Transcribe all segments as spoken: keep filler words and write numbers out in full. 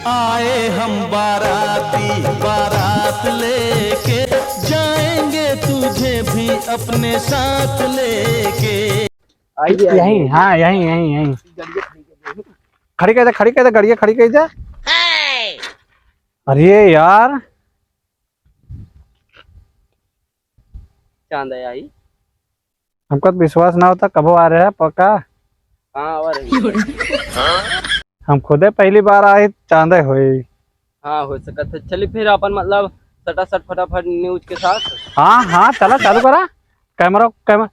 आए हम बाराती, बारात लेके जाएंगे तुझे भी अपने साथ लेके। आइए, आइए, यहीं, आइए। हाँ, यहीं, यहीं, यहीं। खड़ी कर दे, खड़ी कर दे, गड़िया खड़ी कर दे। अरे यार, चांद आई। हमका तो विश्वास ना होता, कबो आ रहा है पक्का। हाँ, और हम खुदे पहली बार आए, चांदे होई। हाँ, हो सकत है। चलिए फिर अपन मतलब सटासट फटाफट news के साथ। हाँ, हाँ, चला चालू करा। कैमरा, कैमरा,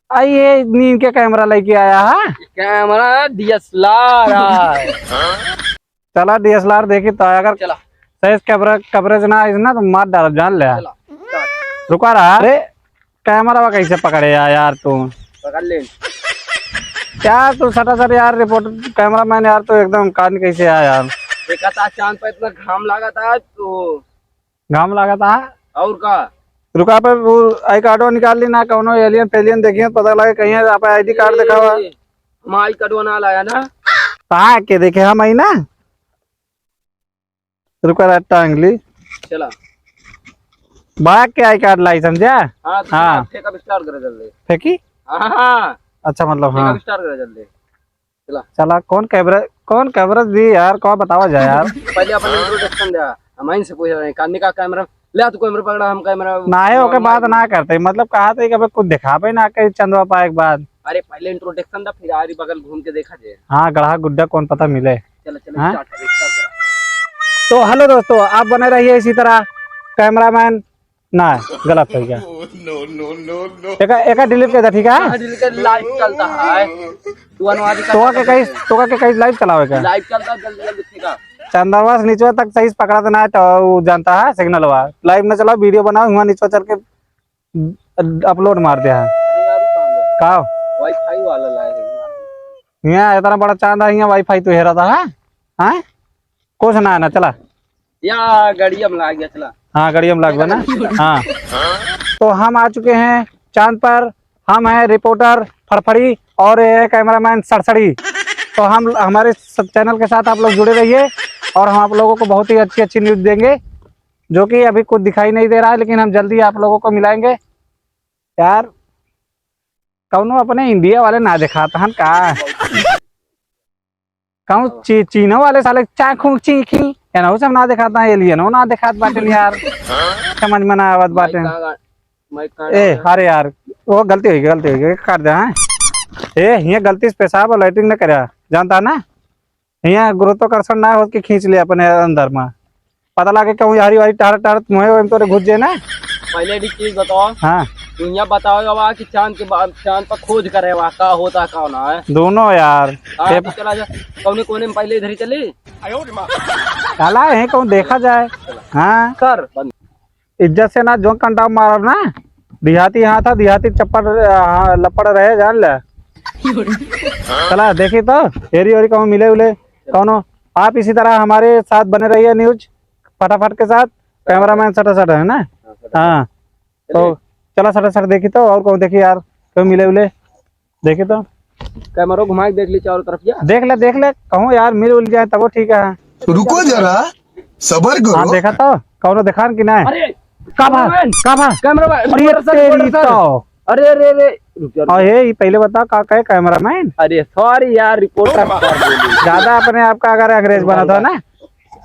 आ ये नीम के कैमरा लेके आया है। कैमरा D S L R है। चला D S L R देखी तो अगर चला। सही से कैमरा coverage ना आई ना तो मार डाल जान ले। चला, start। रुका रहा। अरे कैमरा कैसे पकड़े यार, यार तू? पकड़ ले। यार तू सटासट यार, रिपोर्ट कैमरामैन यार, तू एकदम कान कैसे आया यार? देखा था चांद पे इतना घाम लगा था तो। घाम लगा था। और का? रुका पे वो आई कार्डवा निकाल ली ना, कौनो एलियन फेलियन देखिए, पता लगे कहीं आप आई डी कार्ड दिखावा। ए, हम आई कार्डवा ना लाया ना। कहाँ के देखे हम आई ना? रुका रहा टांग ली। चला। बाग के आई कार्ड लाई समझा? हाँ, तो हाँ। फेंक अब start करे जल्दी। फेंकी? हाँ, हाँ। अच्छा, मतलब, फेंक हाँ। अब start करे जल्दी। चला। चला, कौन कैमरा, कौन कैमरा दी यार, कौन बतावा जाए यार? पहले अपन introduction दे, हम इनसे पूछ रहे हैं, कान का कैमरा, ले आ तू कैमरा पकड़ा, हम कैमरा ना है, ओके बात ना करते, मतलब, कहा थे कि अबे कुछ दिखावे ना कहीं चंदवा पाए के बाद। अरे, पहले introduction दा, फिर आरी बगल घूम के देखा जाए। हाँ, गढ़ा गुड्डा कौन पता मिले। चलो, चलो, हाँ? Start करो, start करो। तो hello दोस्तों, आप बने रहिए इसी तरह, कैमरामैन ना, गलत हो गया। No, no, no, no। एका, एका delete कर दे, ठीक है? हाँ, delete कर, live चलता है। तू अनुवाद कर तोका के कहीं, तोका के कहीं live चलावे का? Live चलता है, जल्दी, जल्दी, ठीक है? चंदरवा से नीचे तक सही से पकड़ा देना है, तो वो जानता है, signal हुआ। Live में चलाओ, video बनाओ, हुआ नीचे चल के upload मार दे है। अरे यार, कहाँ गए? का? Wi-Fi वाला लाए हैं यार। यहाँ इतना बड़ा चांद है, यहाँ Wi-Fi तो हेरा था, हाँ? हाँ? कुछ ना है ना, चला। या गड़िया में लाग गया, चला। हाँ, गड़िया में लाग गया ना। हाँ। तो हम आ चुके हैं चांद पर। हम हैं reporter फड़फड़ी और ये है cameraman सड़सड़ी। तो हम, हमारे स-, channel के साथ आप लोग जुड़े रहिए और हम आप लोगों को बहुत ही अच्छी अच्छी news देंगे, जो कि अभी कुछ दिखाई नहीं दे रहा है, लेकिन हम जल्दी आप लोगों को मिलाएंगे। यार, कौनो अपने India वाले ना दिखात हन का? कहूँ ची-, चीनो वाले साले चाखू चीखी, एनहु सब ना देखात हैं, एलियनो ना देखात बाटेन यार, समझ में ना आवत बाटेन। ए, अरे यार, वो गलती हो गई, गलती हो गई, काट दे, हाँ। ए, हियाँ गलती से पेशाब और लैट्रिन न करे, जानता है ना? हियाँ गुरुत्वाकर्षण ना हो कि खींच ले अपने अंदर में। पता लागे कहूँ यारी वारी टहरत टहरत मुँहे ओहे में तोरे घुस जाए ना। पहले एक चीज बताओ। हाँ। तू यहाँ बताओ बाबा कि चांद के बा-, चांद पर खोज करे बा, का होता, का ना है? दोनों यार। हाँ, ये तो चला जा। कौने कोने में पहले इधर ही चली। चला, यहीं कहूँ देखा जाए। हाँ। कर बंद। इज्जत से ना जो कंटाव मारब ना, देहाती हाथ है, देहाती चप्पल, हाँ, लपड़ रहे, जान ले। चला, देखी तो, हेरी ओरी कहूँ मिले उले, कौनो। आप इसी तरह हमारे साथ बने रहिए news फटाफट के साथ, cameraman सटासट है ना? हाँ, सटासट। हाँ। तो चलिए। चला सटासट देखी तो, और कहूँ देखी यार, कोई मिले उले। देखी तो। कैमरा घुमा के देख ली चारों तरफ यार। देख ले, देख ले, कहूँ यार मिल उल जाए तबो ठीक है। रुको जरा, सबर करो। हाँ, देखा तो, कौनो देखान कि नहीं? अरे, का बा? Cameraman, का बा? Cameraman, अरे reporter sir, तेरी reporter sir। तो। अरे, अरे, अरे, रुक जा, रुक जा। अरे, ये पहले बताओ, का कहे cameraman? अरे, sorry यार, reporter sir बोली। ज्यादा अपने आप का अगर अंग्रेज बना था ना,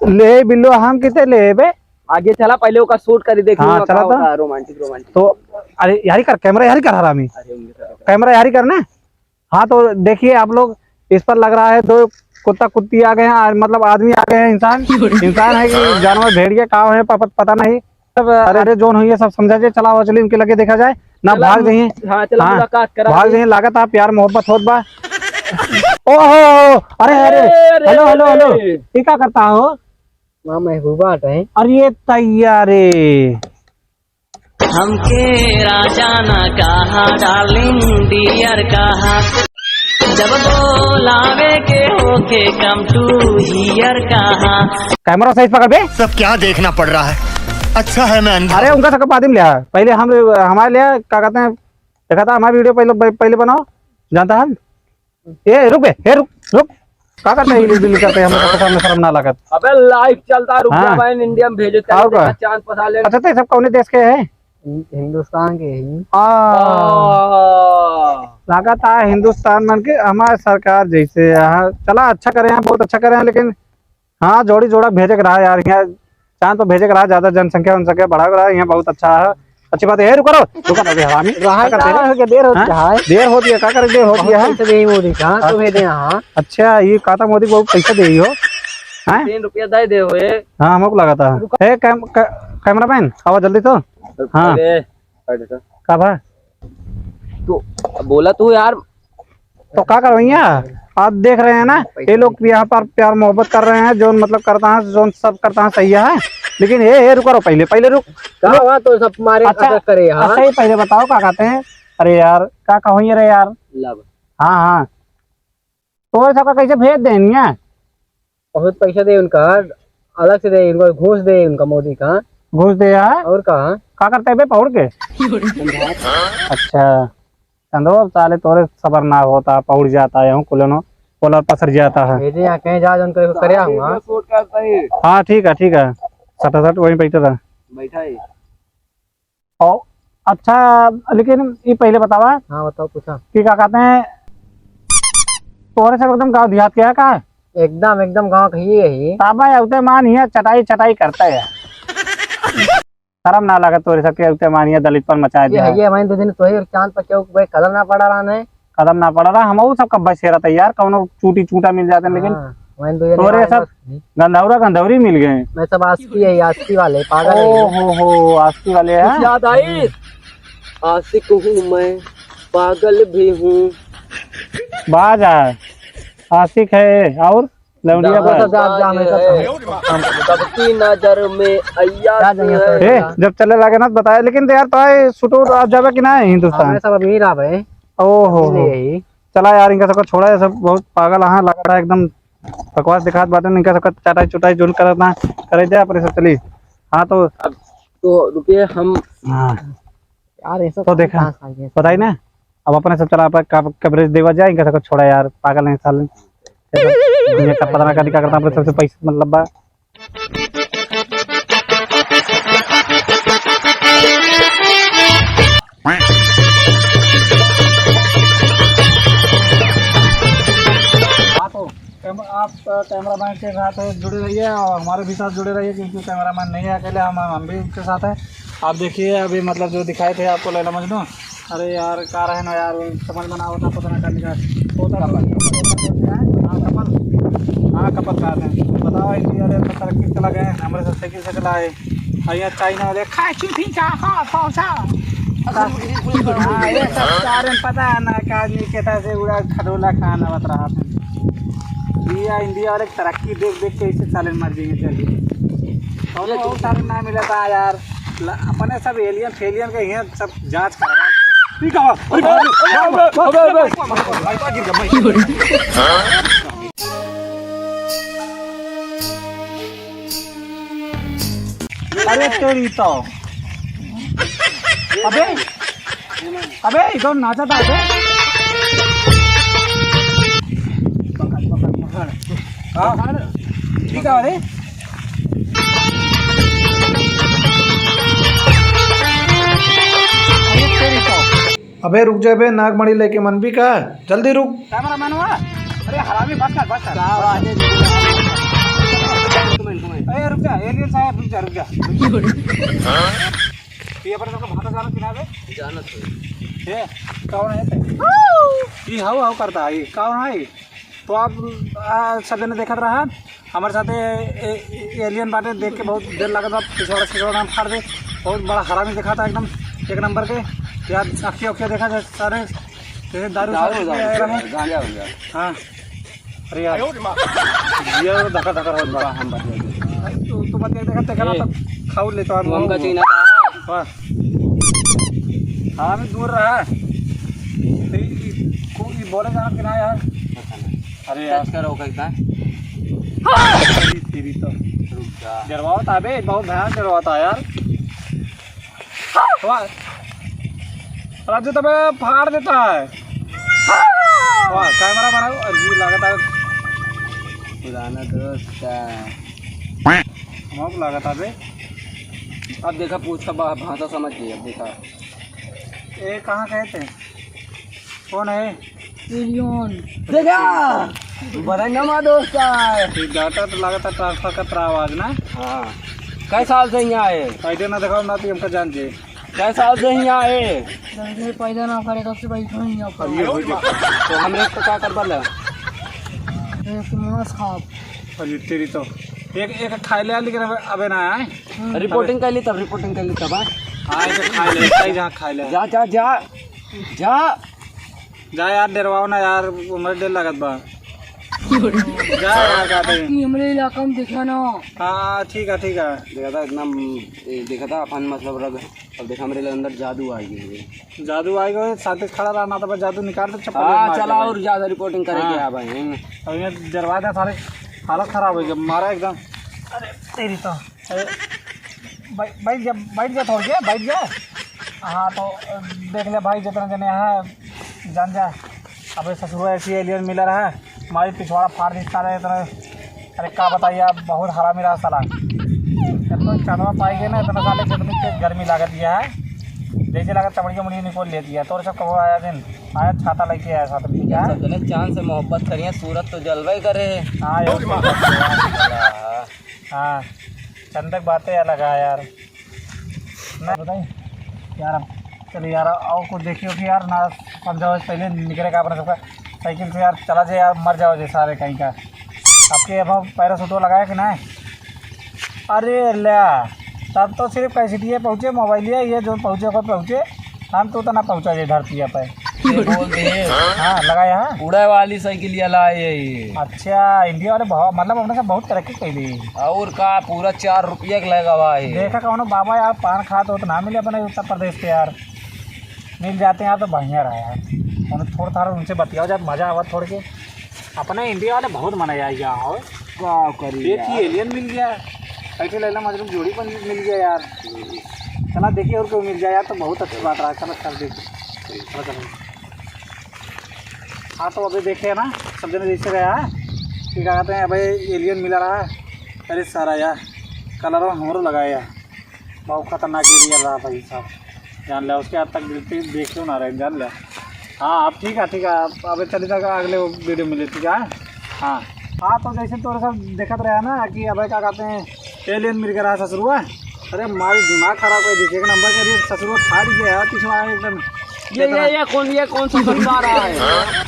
ले बिल्लो, हम किते ले बे? आगे चला, पहले ओका shoot करी, देखी हाँ, वहाँ चला का तो। होता है, romantic, romantic। तो, अरे, यारी कर, camera यारी कर, हरामी। अरे, उनके साथ। Camera यारी कर ना। हाँ, तो देखिए आप लोग, इस पर लग रहा है दो कुत्ता कुत्ती आ गए हैं, आ, मतलब आदमी आ गए हैं, इंसान, इंसान है कि जानवर, भेड़िया, काव है, प-, पता नहीं। सब, अरे, जोन हुई है, सब समझा जाए, चला हुआ, चलिए, इनके लगे देखा जाए ना, चला, भाग जाइए। हाँ, चला, हाँ, मुलाकात करा भाग दे। जाइए, लागत आप प्यार मोहब्बत होत बा। ओहो, अरे, अरे, अरे, hello, अरे, hello, hello। अरे। ये का करता हो? माँ महबूबा हटे। अरे तैयारी। हमके राजा ना कहा, darling dear कहा। जब बोलावे के होके, come to here कहा। Camera सही से पकड़ बे। सब क्या देखना पड़ रहा है? अच्छा है मैं अंधा। अरे उनका सबका बाद में लिया, पहले हम, हमारे लिया, क्या कहते हैं, देखा था हमारा video पहले, पहले बनाओ, जानता है। ए, रुक बे, ए, रुक, रुक। का करते हैं, इलिस बिलिस करते हैं, हमें सबके सामने शर्म ना लागत। अबे live चलता, रुक जा हाँ। भाई, India में भेजे, और चलते का? हैं चांद पसार लेने। अच्छा, तो ये सब कौने देश के हैं? हिं-, हिंदुस्तान के ही। आ। आ। लागत है हिंदुस्तान मन के, हमारे सरकार जैसे यहाँ चला, अच्छा करे हैं, बहुत अच्छा करे हैं, लेकिन हाँ, जोड़ी जोड़ा भेजे के रहा यार, यहाँ चांद पर भेजे के रहा, ज्यादा जनसंख्या, वनसंख्या बढ़ा के रहा, यहाँ बहुत अच्छा है। अच्छी बात है। ए, रुको, रुको, रुको, अबे हरामी, रहा का करते हैं? हो गया, देर हो हाँ? गया है। देर हो गया, का करे, देर हो बहुत गया है। पैसे दे, वो देखा, हाँ, तो हाँ। भेजे, हाँ। अच्छा, ये काता मोदी बहुत पैसा दे हो, हैं? तीन रुपया दे दे हो, ए। हाँ, हमको लगा था। रुको। ए, कैम-, कै-, कैमरामैन, आवा जल्दी तो। हाँ। अरे, बैठ जा। का भा? तो बोला तू यार, तो का करो भैया, आप देख रहे हैं ना, ये लोग यहाँ पर प्यार मोहब्बत कर रहे हैं, जोन मतलब करता है, जोन सब करता है, सही है, लेकिन ये, ये रुको, रुको, पहले, पहले रुक, का रुक। हुआ तो सब मारे अच्छा, अटक करे, हाँ? अच्छा, ये पहले बताओ, का कहते हैं? अरे यार, का कहो ये रे यार? Love। हाँ, हाँ, तो ये सबका कैसे भेज दें इन्हें? बहुत पैसा दे उनका, अलग से दे उनका, घूस दे उनका, मोदी का। घूस दे यार? और का? का करते हैं बे पहुड़ के? अच्छा, चंदो, अब साले तोरे सबर ना होता, पहुड़ जाता है, हूँ कुलनो, पोलर पसर जाता है। भेजे यहाँ कहीं जा, जौन करे, करे आऊँ, हाँ? हाँ, ठीक है, ठीक है, सटासट वहीं बैठे रह। बैठा है। और अच्छा, लेकिन ये पहले बतावा हाँ, बताओ, पूछा। कि का कहते हैं, तोरे सब एकदम गाँव देहात के है का? एकदम, एकदम गाँव के ही है। ताबा अउते मान हियाँ चटाई, चटाई करता है। शर्म ना लागत तोरे सबके, अउते मान हियाँ दलित पर मचाए ये दिया है। ये हमारे दो दिन तोहे और चांद पर क्यों कोई कदम ना पड़ा रहा है। कदम ना पड़ा रहा, हम वो सब कब्बे से रहता यार, कौनो चूटी चूटा मिल जाते हैं, लेकिन हाँ, वहीं दो जने तोरे आए सब बस। गंधौरा गंधौरी मिल गए। मैं सब आशिकी है, आशिकी वाले, पागल है। ओ हो हो, आशिकी वाले हैं? कुछ याद आई? आशिक हूँ मैं, पागल भी हूँ। बाज आ, आशिक है और लौंडिया हाँ, बाज। सब जा, जा, मैं सब जा। सबकी नजर में अय्यास जा, जा, है। जा। ए, जब चले लागे ना तो बताया, लेकिन यार तो आए सुटो आप जावे कि ना हिंदुस्तान? हाँ, मैं सब अभी रहा भाई। ओ हो अभी हो। ले आई। चला यार, इनका सबका छोड़ा, ये सब बहुत पागल, हाँ, लग रहा है एकदम बकवास दिखात बाटे, इनका सबका चटाई चुटाई जोन करत ना, करे दे अपने सब चली। हाँ, तो अब तो रुकिए, हम हाँ। यार, ये सब तो देखा, कहाँ से आ गए? बताई ना, अब अपने सब चला, आप का-, कवरेज देवा जाए, इनका सबका छोड़ा यार, पागल हैं साले। ये सब, ये सब पता ना का, का करता, अपने सबसे पैसे मतलब बा। हाँ, तो कैम-, आप, अ, कैमरामैन के साथ जुड़े रहिए और हमारे भी साथ जुड़े रहिए, क्योंकि कैमरामैन नहीं है अकेले, हम, हम भी उनके साथ हैं। आप देखिए, अभी मतलब जो दिखाए थे आपको लैला मजनू, अरे यार, का रहे ना यार, वो समझ में ना होता, पता ना का निकाल होता। हाँ, कपल, हाँ, कपल का है। बताओ, इंडिया वाले तो तरक्की चला गए, हमारे साथ साइकिल से चला है। और यहाँ चाइना वाले, "खा चुथी चा, खा, खा, चा।" हाँ, ये सब सारे पता है ना, का आदमी कहता से उड़ा खटोला खाना बत रहा था। ये इंडिया वाले तरक्की देख देख के इसे साले मर जाएंगे, चलिए। और वो सारे ना मिला था यार, ल-, अपने सब एलियन फेलियन के यहाँ सब जांच करवा। ठीक है, अरे बाप रे, अबे, अबे, अबे, अबे। अरे तेरी तो। अबे, अबे, इधर नाचा था, अबे। हाँ, ठीक है, अरे। अरे तेरी तो। अबे रुक जा बे, नागमणि लेके मनबी का? जल्दी रुक। कैमरा मैन हुआ? अरे हरामी, बस कर, बस कर। क्या बात है? घुमाई, घुमाई। अरे रुक जा, एलियन साहब, रुक जा, रुक जा। ये अपन सबका भाषा जाना कि ना बे? जाना तो। ये कौन है? ये हाउ हाउ करता है, ये कौन है? तो आप, आ, सब जने देखत रहा, हमारे साथे ए, ए, एलियन बाटे, देख के बहुत देर लागत बा, पिछवाड़ा, पिछवाड़ा हम फाड़ दे, बहुत बड़ा हरामी देखा था एकदम एक नंबर के, यार अखिया, अखिया देखा था सारे, जैसे दारू दारू, सारू दारू, पी आए रहे। गांजा हो गया। हाँ, अरे यार, ये धक्का धक्का रहत बा। हम बता देते। तू, तू बता, देखा, देखा ना, ए, तब खाऊ ले तो हम तू हमका लोग। चीन्हा था। वाह। हाँ, मैं दूर रहा। तो ये, ये, को-, ये बोले जाना कि ना यार? पता नहीं। अरे यार। टच करो कहीं का। तेरी, तेरी तो। रुक जा। डरवावत आबे, बहुत भयानक डरवावत है यार। वाह। राजू तबे फाड़ देता है। वाह, कैमरा बनाओ और ये लागत है। पुराना दोस्त का। मौक लागत बे। अब देखा, पूछ का बा-, भाषा समझ गई। अब देखा, ए, कहाँ गए थे? कौन है? एलियन। देखा, बदन नमा दोस्त का है। ये डाटा तो लागत है ट्रांसफर का तेरा आवाज ना। हाँ। कै साल से यहाँ है? पैदे ना दिखाओ ना, तो हमका जान जे। कै साल से यहाँ है? जब से पैदा ना करे, तब से बैठो ही यहाँ पर। अब ये हो गया। तो हमरे तो का करबा ला? एक मांस खाब। अरे तेरी तो। एक, एक खाए ले, लेकिन अबे, अबे ना आए। हम्म। रिपोर्टिंग कर ली तब, रिपोर्टिंग कर ली तब, हाँ? हाँ, एक खाए ले, सही जहाँ खाए ले। जा, जा, जा, जा। जा यार, डरवाओ ना यार, हमरे डर लागत बा। जा यार, का कही? आपकी हमरे इलाका में देखा ना। हाँ, ठीक है, ठीक है। देखा था इतना, ए, देखा था अपन, मतलब, रग अब देख, हमरे अंदर जादू आ गई है। जादू आ गई, साथे खड़ा रहा, ना तो बस जादू निकाल दे, चप्पल हाँ, मार चला के। और ज्यादा रिपोर्टिंग करे हाँ। के आ भाई, हैं? अब ये डरवा दे सारे, हालत खराब हो गई, मारा एकदम। अरे तेरी तो, अरे, बै-, बैठ जा, बैठ जा थोड़ के, बैठ जा। हाँ, तो देख ले भाई, जितना जने हैं, जान जा। अबे ससुरा ऐसी एलियन मिला रहा, हमारी पिछवाड़ा फाड़ दी साले इतना। अरे का बताइए आप, बहुत हरामी रहा साला। जब तो चंदवा पाई गए ना, इतना साले कितनी तेज गर्मी लागत गया है। जैसे लागत चमड़िया मुड़िया निकोल लेती है। तोरे सब कबो आया दिन, आया छाता लेके आया साथ में, ठीक है? सब जने चांद से मोहब्बत करिए, सूरत तो जलवे करे। हाँ यार। हाँ, चंदक बातें अलग है यार। ना बताई यार, अब चलिए यार, और कुछ देखियो कि यार ना समझाओ, पहले निकले का अपना सबका साइकिल से यार, चला जाए यार, मर जाओ जे सारे कहीं का। आपके अब पैराशूटो लगाया कि नहीं? अरे ल्या, तब तो सिर्फ कैसेटिए पहुँचे, मोबाइलिए ये जो पहुँचे को पहुँचे, हम तो उतना पहुँचा जे धरती पे। ये बोल दे। हाँ, लगाया है। उड़े वाली साइकिल ये लाए ये। अच्छा, इंडिया वाले बहुत, मतलब अपने से बहुत तरक्की कर ली। और का, पूरा चार रुपया के लगा हुआ है। देखा कौनो बाबा यार, पान खात होत ना मिले अपने उत्तर प्रदेश के यार, मिल जाते हैं यार तो बढ़िया रहा यार। उन्हें थोड़ा थोड़ा उनसे बतियाओ जात, मजा आवा थोड़ के। अपने इंडिया वाले बहुत मना आई गया हो। का करी देखिए यार। एलियन मिल गया, ऐसे लैला मजनू जोड़ी पर मिल गया यार। चला देखिए और कोई मिल जाए यार तो बहुत अच्छी बात रहा। चलो चल देखिए। चलो चलो। हाँ, तो अभी देखे ना, सब जने जैसे रहा है कि क्या कहते हैं, अबे एलियन मिला रहा है। अरे सारा यार, कलर हमरो लगाया है। बहुत खतरनाक एलियन रहा भाई साहब, जान लिया। उसके आज तक देखते, देखे ना रहे, जान लिया। हाँ, अब ठीक है, ठीक है, अब अबे चली तक अगले वीडियो में लेती है। हाँ, हाँ, तो जैसे तोरे सब देखत रहा ना कि अबे क्या कहते हैं, एलियन मिल के रहा ससुरुआ। अरे मारी दिमाग खराब कर दी, एक नंबर के लिए ससुरुआ फाड़ गया यार, पिछवा एकदम। ये, ये, ये कौन, ये कौन सा बंदा रहा है?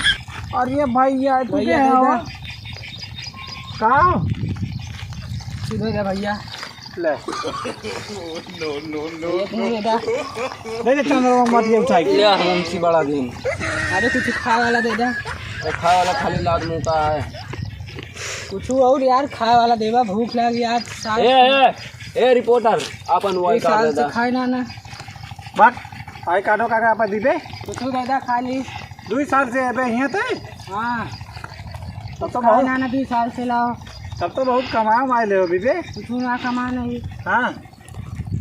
अरे भाई, ये तू भैया, क्या है भैया। वो? का? सीधे जा भैया। ले। नो, नो, नो, ये तू नो। दे दे, चंद्रमा मत ये उठाई। ले, हम सी बड़ा दिन। अरे, कुछ खाए वाला दे दे। अरे, खाए वाला खाली लात मुंह का है। कुछ और यार, खाए वाला देवा, भूख लग यार, साल ए, ए, ए, रिपोर्टर, अपन वो एक साल से खाए ना, ना। बट, आई काटो काका, अपन दीबे? कुछ दे दे खाली। दुई साल से अबे हियाँ थे? हाँ। तब तो खाए बहुत ना, ना, दुई साल से लाओ। तब तो बहुत कमाए उमाए ले हो बीबे। कुछ ना कमा नहीं। हाँ।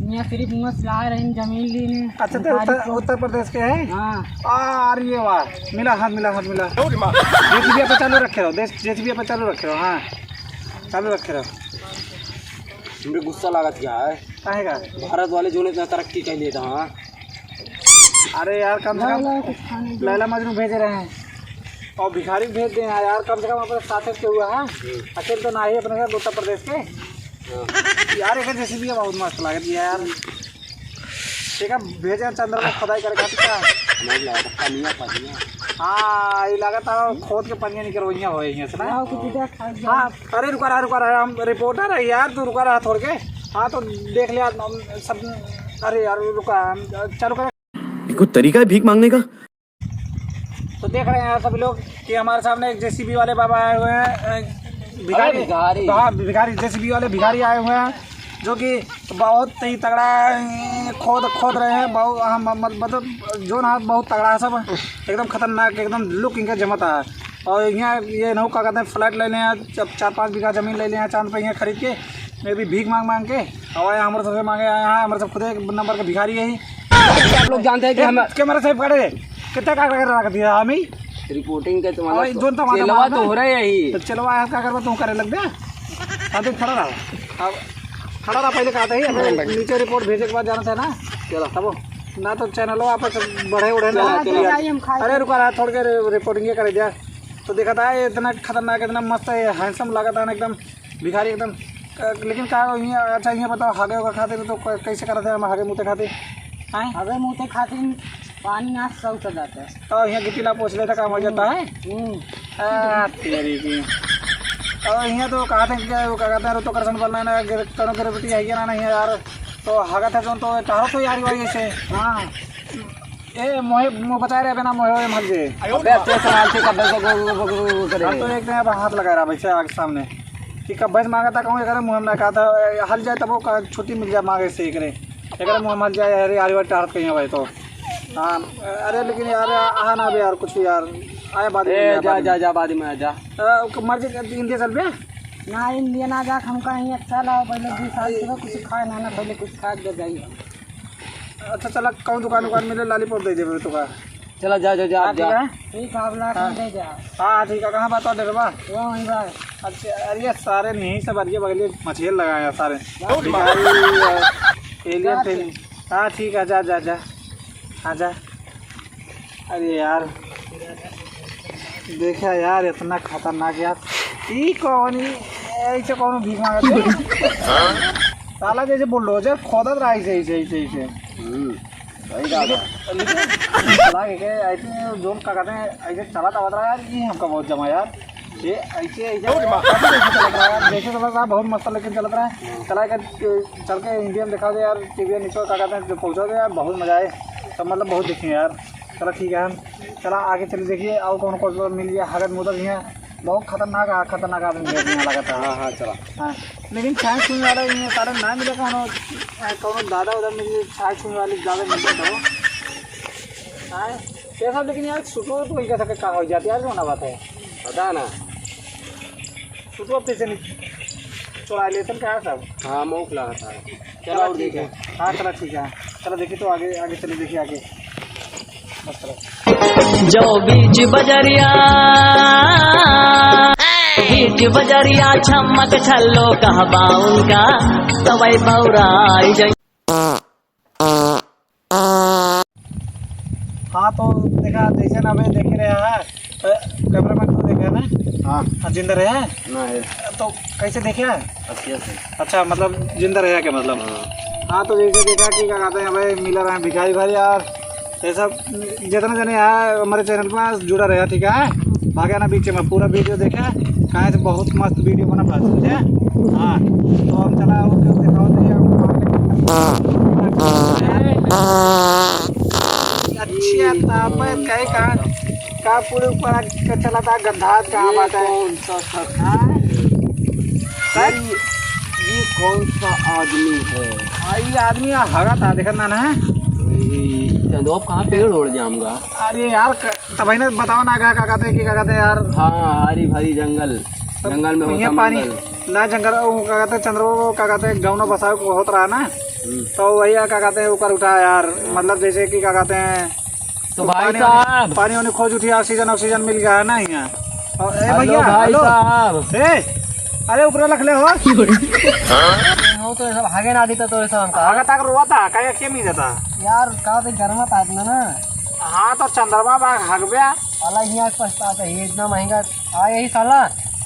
यहाँ सिर्फ मस्त ला रहे हैं, जमीन लेने। अच्छा, तो भिखारी उत्तर, को। उत्तर प्रदेश के हैं? हाँ। आ, अरे वाह, मिला हाथ, मिला हाथ, मिला। जेसीबी पे चालू रखे रहो, देश जेसीबी पे चालू रखे रहो, हाँ, चालू रखे रहो। हमरे गुस्सा लागत क्या है? काहे का? भारत वाले जो ने इतना तरक्की कर लिया था, हाँ? अरे यार, कम से कम ला, ला, कुछ खाने दो। लैला मजनू भेज रहे हैं और भिखारी भेज दे यार, यार, कम से कम अपने साथ के हुआ है, हम्म। अकेले तो ना ही अपने साथ उत्तर प्रदेश के। हाँ। यार, एक जेसीबी बहुत मस्त लागत है यार। ठीक है, भेजे चंद्रमा खोदाई करे खातिर का? नहीं लगा, पनिया, पनिया। हाँ, ये लागत है खोद के पनिया निकलवइया होए हैं, सुना? हाँ, कुछ इधर खा गया। हाँ, अरे रुका रहा, रुका रहा, हम रिपोर्टर है यार, तू रुका रहा थोड़ के। हाँ, तो देख लिया हम सब। अरे यार, रुका, हम चालू करें। ये कोई तरीका है भीख मांगने का? तो देख रहे हैं यार सभी लोग कि हमारे सामने एक जेसीबी वाले बाबा आए हुए हैं, अ, भिखारी, अरे भिखारी। हाँ, भिखारी, जेसीबी वाले भिखारी आए हुए हैं, जो कि बहुत ही तगड़ा, अ, खोद, खोद रहे हैं। बहुत, हाँ, म-, म-, मतलब, जो ना, बहुत तगड़ा है सब, एकदम खतरनाक, एकदम लुक इनका जमता है। और यहाँ ये नौ, का कहते हैं, फ्लैट ले लें, जब चार पाँच बीघा जमीन ले लें चांद पे यहाँ खरीद के, मैं भी भीख मांग मांग के, और आए हमारे सबसे मांगे आए हैं, हमारे सब खुद एक नंबर के भिखारी है ही। आप लोग जानते हैं कि ए, हम कैमरा साहब खड़े, कितना का कर रख दिया हम ही। रिपोर्टिंग के तुम्हारा और तो जोन तो हमारा चेलवा मारना तो है। हो रहा है यही। तो चेलवा है, का करबा, तू करे लग बे। अभी खड़ा रहा। अब खड़ा रहा, पहले कहा था ही, अबे नीचे रिपोर्ट भेजे के बाद जाना था ना। चला। तब ना तो चैनलो आपस बढ़े उड़े ना। चला, चला। अरे रुका रहा, थोड़ के रि-, रिपोर्टिंग करे दिया। तो देखा था, ये इतना खतरनाक, इतना मस्त है, हैंडसम लगा था ना एकदम। भिखारी एकदम। अ, लेकिन का, हियाँ, अच्छा, हियाँ बताओ, हागे ओगे खातिर तो क-, कैसे करत है हम हागे मूते खातिर? हैं? हागे मूते खातिर पानी ना सौ से जाते हैं। तो हियाँ गिट्टी ला पोछ लेता, काम हो जाता है? हम्म। आ, तेरी की। और हियाँ तो कहा थे कि वो क्या कहते हैं, तो करसन बनना है ना, गिर-, करो गिरबिटी है ना, नहीं है यार। तो हागत है जोन तो टहरो तो यार, वही से। हाँ। ए, मोहे, मोह बचाए रहे बिना मोहे मर जे। अबे, तेरे से मार के कब्बे से गो, गो, गो, गो, गो करे। हम तो एक दिन अब हाथ लगा रहा भाई से आग सामने कि कब्बे से मांगा था, कहूँ एकरे मुँह में ना कहा था, हल जाए तब वो का छुट्टी मिल जाए मांगे से एकरे। एकरे मुँह में हल जाए, अरे, आरी बार टारत कहीं भाई तो। हाँ, अरे, लेकिन यार, आ ना बे यार, कुछ यार, आए बाद में ए, यार, जा, बाद में। जा, जा, बाद में आ जा। अ, मर जे, इंडिया चल बे? ना, इंडिया ना जा, हमका यहीं अच्छा लगा, पहले दो साल से कुछ खाए ना, ना, पहले कुछ खा के जाइए। अच्छा, चला, कौन दुकान, दुकान मिले, लॉलीपॉप दे देबे तोका। चला, जा, जा, जा, हाँ, जा। ठीक है। ठीक है, आप ला के हाँ। दे जाओ। हाँ, ठीक है, कहाँ बात ऑर्डर बा? वो वहीं बा। अच्छा, अरे, ये सारे नहीं, सब अरिये बगलिए मछली लगाए हैं सारे। भिखारी, एलियन थे। हाँ, ठीक है, जा, जा, जा। हाँ, जा। अरे यार, देखा यार, इतना खतरनाक यार। ई कौन, ई ऐसे कौन भीख मांगत है? साला जैसे बुलडोजर खोदत रहा, ऐसे, ऐसे, ऐसे, ऐसे। हम्म, सही बात है। लेकिन, लेकिन साला के, के ऐसे जोन का कहते हैं, ऐसे चलत आवत रहा यार, ये हमका बहुत जमा यार। ये ऐसे, ऐसे, ऐसे चलत रहा यार, जैसे चलत रहा, बहुत मस्त लेकिन चलत रहा है। चला के, चल के इंडिया में दिखा दे यार, टीवी नीचे का कहते हैं, जो पहुंचा दे यार, बहुत मजा आए। तो मतलब बहुत देखे यार। चला ठीक है, हम चला आगे चले, देखिए और कौन कौन सा मिल गया, हगत मुदत यहाँ बहुत खतरनाक आ-, खतरनाक आदमी है यहाँ लगातार। हाँ, हाँ, चला। हाँ, लेकिन छाई छुई वाला ये सारे ना मिले, कौनो, कौनो दादा उधर मिले, छाई छुई वाले ज्यादा मिलते तो। हाँ, ये सब, लेकिन यार, सुटो तो वही कह सके, का हो जाती है यार, जो ना बात है। पता ना। सुटो अब कैसे नहीं चुरा लेते हैं क्या सब? हाँ, मौक लगा था। चला चला, और ठीक देखे। है। हाँ, चला, ठीक है। चला, देखिए तो आगे, आगे चले, देखिए आगे। बस, चलो। जो बीच बजरिया, बीच बजरिया छमक छल्लो कहबा उनका, तवै बौराई जई। हाँ, तो देखा, जैसे ना अबे देखे रहे हैं, अ, कैमरामैन को देखा ना? हाँ। हाँ, जिंदा रहे हैं? ना है। तो कैसे देखे हैं? अच्छे से। अच्छा, मतलब जिंदा रहे क्या मतलब? हाँ। हाँ, तो जैसे देखा कि क्या कहते हैं भाई, मिला रहे हैं भिखारी भाई यार, ये सब जितना जने हैं हमारे चैनल पर जुड़ा रहे, ठीक है? भागे ना बीच में, पूरा वीडियो देखे, काहे से बहुत मस्त वीडियो बना बा, समझे? हाँ, तो हम चला, ओके, ओके, दिखाओ तो ये आपको। अच्छी आता, मैं कहे कहाँ, का पूरे ऊपर आके चला था, गंधा कहाँ ये बात है? कौन सा शख्स हाँ? है? सर? ये, ये कौन सा आदमी है? आ, ये आदमी यहाँ हगा था, देखा ना, ना है? ये चंदवा कहाँ पेड़ ओढ़ जाऊंगा? अरे यार, क-, तब ही ना बताओ ना, का, का कहते हैं कि का कहते हैं यार? हाँ, हरी भरी जंगल, तो जंगल में ये होता पानी, मंगल। ना जंगल, वो का कहते हैं, चंद्रमा को का कहते हैं, गौना बसाव को होत रहा ना, हम्म। तो वही का कहते हैं, ऊपर उठा यार, हाँ। मतलब जैसे कि का कहते हैं, तो भाई पानी साहब। पानी वानी खोज उठी, ऑक्सीजन, ऑक्सीजन मिल गया है ना यहाँ। और ए हेलो भैया, भाई हेलो। साहब। ए, अरे ऊपर रख ले हो। हो तो सब हागे ना दी तो, तो सब हमका। हागा तक रोवा था, काहे के मिल जाता? यार, का तो गर्मा था इतना ना। हाँ, तो चंद्रमा बा हगबे। साला यहाँ पछता है, ये इतना महंगा। आ, यही साला,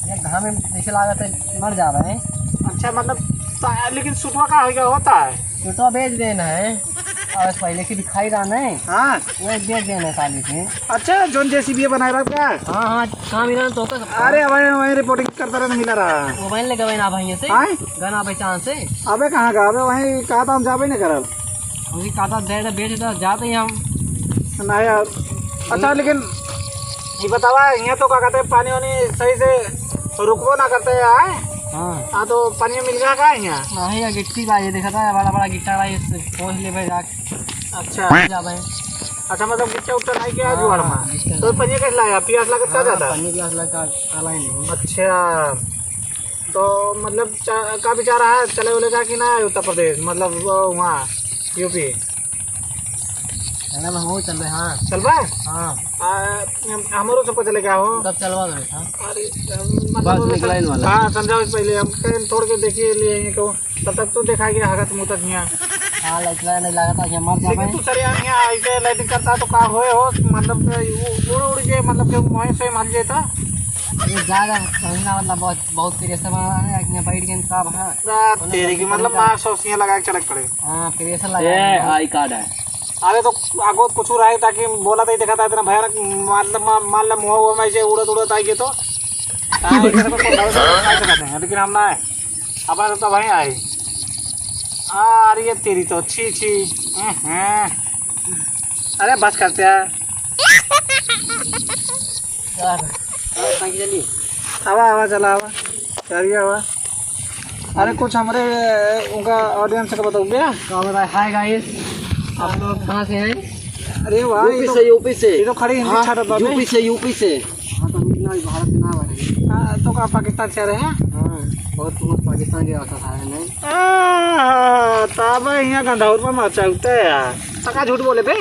ये घाम में जैसे लागत है, मर जा रहे हैं। अच्छा, मतलब, ता-, लेकिन सुटवा का हो गया होता है? सुटवा बेच देना है, और पहले की दिखाई रहा नहीं। हाँ। वो बेच देना है साले के। अच्छा, जोन जेसीबी बनाए रहा क्या? हाँ, हाँ, कहाँ मिला तो का? अरे, वहीं, वहीं रिपोर्टिंग करता रहा, मिला रहा। वो वहीं ले गए ना भाई से। हाँ? गना पहचान से। अबे, कहाँ का? अबे, वहीं कहा था, हम जाबे नहीं करब। हमके काटा दे दे, बेच दे, जाते ही हम। ना यार। अच्छा, लेकिन ये बतावा, यहाँ तो का कहते हैं, पानी वानी सही से रुकबो ना करते हैं, आए? हाँ। हाँ, तो पानी मिल गया का यहाँ? नहीं, ये गिट्टी बा, ये देखा था, बड़ा बड़ा गिट्टा बा, ये खोज ले भाई जाके। अच्छा। जा भाई। अच्छा, मतलब गिट्टा उट्टा नहीं क्या हाँ, जुआड़ में? गिट्टा तो नहीं। पानी कैसे लाया? प्यास लगा था हाँ, जाता? पानी प्यास लगा, आला ही नहीं। अच्छा। तो मतलब चा-, का विचार है, चले बोले का कि ना उत्तर प्रदेश, मतलब वो वहाँ यूपी? चले, हम चल रहे, हाँ। चलबा? हाँ। आ, हम-, हमरो सबको चले गया हो। तब चलवा दे, हाँ। अरे, हम, बस मतलब, निकलाइन वाला। हाँ, समझाओ पहले, हम कहीं तोड़ के देखिए लिए हैं तो, तब तक तो देखा गया हगत मुतत हियाँ। हाँ, लाइट वाला नहीं लगा था, ये मर लेकिन जावे। तू सर यहाँ, यहाँ ऐसे लाइटिंग करता तो का होए हो, मतलब, कि उ-, उड़, उड़ के, मतलब, कि मोहे से मर जाता। ये ज्यादा कहीं ना, मतलब, बहुत, बहुत तेज से मारा है, यहाँ बैठ गए सब, हाँ। रात तेरी की, मतलब, मार सौ सियाँ लगा के चलक पड़े। हाँ, प्रेशर लगा ए, है। आई कार्ड है। अरे तो आगो कुछ रहे ताकि बोला तो ही देखा था इतना भयानक, मतलब मा-, मान ला मुँह हुआ मैं जे उड़त उड़त आई के तो। हाँ, इधर पे कोई भरोसा नहीं कर सकते हैं, लेकिन हम ना है। अपना तो भाई आई। आ, अरे ये तेरी तो, छी, छी। हम्म, हम्म। अरे बस करते हैं। यार, और कहाँ की चली? आवा, आवा, चला, आवा। चलिए, आवा। अरे, कुछ हमरे, उनका audience का बताओ भैया। तो बताए, हाय guys, आप लोग कहाँ से हैं? अरे वाह, ये यूपी तो, से, यूपी से। ये तो खड़ी हिंदी हाँ, छाटत बाटे। यूपी से, यूपी से। हाँ, तो हम इतना भी भारत से ना बने। हाँ, तो का पाकिस्तान से आ रहे हैं? हाँ, बहुत, बहुत पाकिस्तान के आता था, नहीं? आ, तब यहाँ गंधौर में मचाउते हैं। तो का झूठ बोले बे?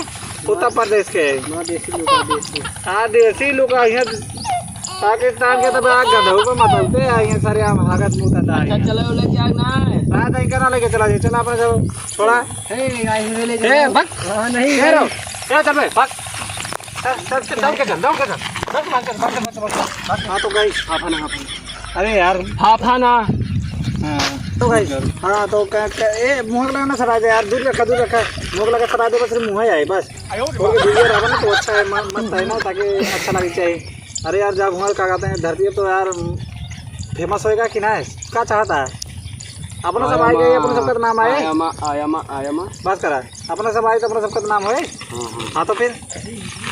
उत्तर प्रदेश के। ना, देसी लोग, देसी। हाँ, देसी लोग यहाँ पाकिस्तान के तो बड़ा गंधऊ को मत होते हैं, यहाँ सारे हम हागत मुंह तक आए। अच्छा, चलो, ले जाओ ना। ना, नहीं करा, लेके चला जाए, चला अपना जाओ, छोड़ा। हे, गाइस, मुझे ले ए, जाओ। बक। हाँ, नहीं, ए, रो। नहीं। ए, चल बे, बक। चल, चल, चल, दौड़ के चल, दौड़ के चल। दौड़ के भाग, चल, भाग, चल, भाग, चल, भाग। हाँ, तो गाइस, हाफा ना, हाफा ना। अरे यार। हाफा ना। हाँ, तो गाइस, हाँ, तो क-, क-, ए, मुँह लगा ना सरा दे यार, दूर रखा, दूर रखा। मुँह लगा सरा दे, बस मुँह ही आए, बस। और के वीडियो रहबा ना तो अच्छा है, म-, मस्त है ना, ताकि अच्छा लगे चाहिए। अरे यार, जब हुआ का कहते हैं धरती पे तो यार फेमस होएगा कि ना? का चाहता है? अपना सब आए गए, अपना सबका तो नाम आए। आयामा, आयामा, आयामा। बस करा, अपना सब आए तो अपना सबका तो नाम होए। हाँ, हाँ। हाँ, तो फिर,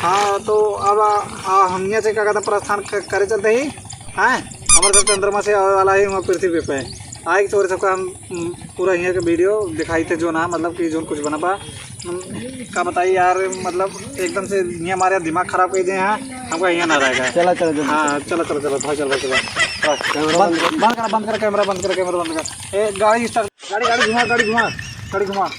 हाँ, तो अब आ, आ, हम यहाँ से का कहते हैं प्रस्थान क-, करे चलते ही, हाँ, हमारे सब चंद्रमा से आवे वाला है वहाँ पृथ्वी पे। आए तो सबका हम हम्म, पूरा हियाँ के वीडियो दिखाई थे जो ना, मतलब कि जो कुछ बना पा। हम्म, का बताई यार, मतलब एकदम से हियाँ हमारे दिमाग खराब कर दिए हैं, हमका हियाँ ना रहेगा। चला, चला, जल्दी हाँ, चला। चला, चला, चला, भाई, चला, भाई, चला। हाँ, कैमरा बंद, बंद कर। बंद कर, बंद कर, कैमरा बंद कर, कैमरा बंद कर। ए, गाड़ी start, गाड़ी, गाड़ी घुमा, गाड़ी घुमा, गाड़ी घुमा।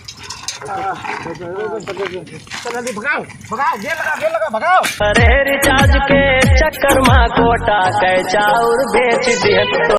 हाँ, चल जल्दी भगाओ, भगाओ, gear लगा, gear लगा, भगाओ। अरे recharge के चक्कर मा कोटा कै चाउर बेच दिहन।